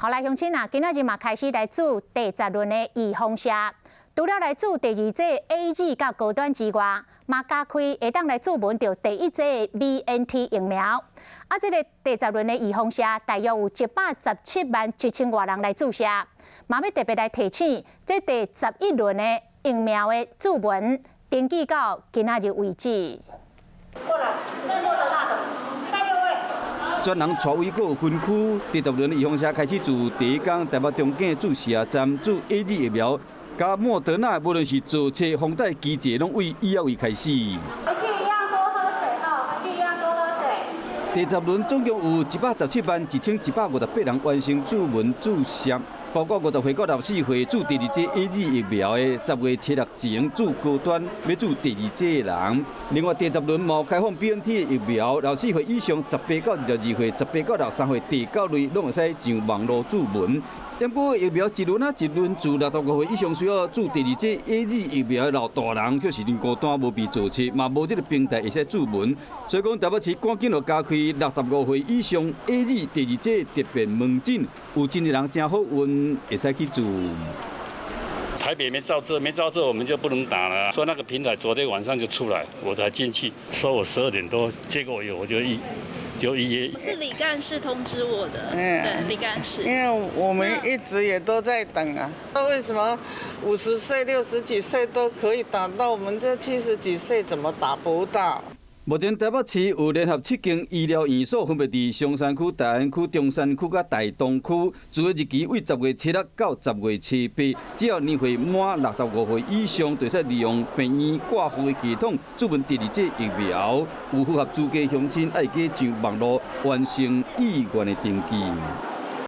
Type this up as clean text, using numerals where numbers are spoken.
好來，鄉親啊，今仔日嘛開始來注第十輪的預防射，除了來注第二劑 AZ 佮高端之外，嘛加開會當來注文著第一劑 BNT 疫苗。啊，這個第十輪的預防射，大約有117萬1千外人來注射。嘛欲特別來提醒，這第11輪的疫苗的注文登記到今仔日為止。過來，專人帶位閣有分區，第十輪預防射開始自第一工台北中景注射站注 AZ 疫苗，佮莫德納，無論是做冊、封袋、機制，攏對以後位開始。回去一樣多喝水哈，回去一樣多喝水。第十輪總共有117萬1158人完成注文注射，包括50歲到64歲注第二劑 AZ 疫苗的，10月初6前注高端欲注第二劑的人。另外，第十輪嘛開放 BNT 疫苗，64歲以上18到22歲、18到63歲第九類攏會使上網路注文。不過疫苗一輪啊一輪，自65歲以上需要注第二劑 AZ 疫苗的老大人，卻是真孤單，無被做冊，嘛無這个平台會使注文。所以講，台北市趕緊就加開65歲以上 AZ 第二劑特別門診，有真濟人誠好運，會使去注。台北沒照做，沒照做，我們就不能打了。說那個平台昨天晚上就出來，我才進去，說我12點多，結果有我就預約。是李幹事通知我的，對，李幹事。因為我們一直也都在等啊。那為什麼50歲、60幾歲都可以打到，我們這70幾歲怎麼打不到？目前台北市有聯合七間醫療院所，分別佇松山區、大安區、中山區佮大東區。注的日期對10月7日到10月8，只要年歲滿65歲以上，就會使利用病院掛號的系統注文第二劑疫苗。有符合資格鄉親，愛去上網路完成意願的登記。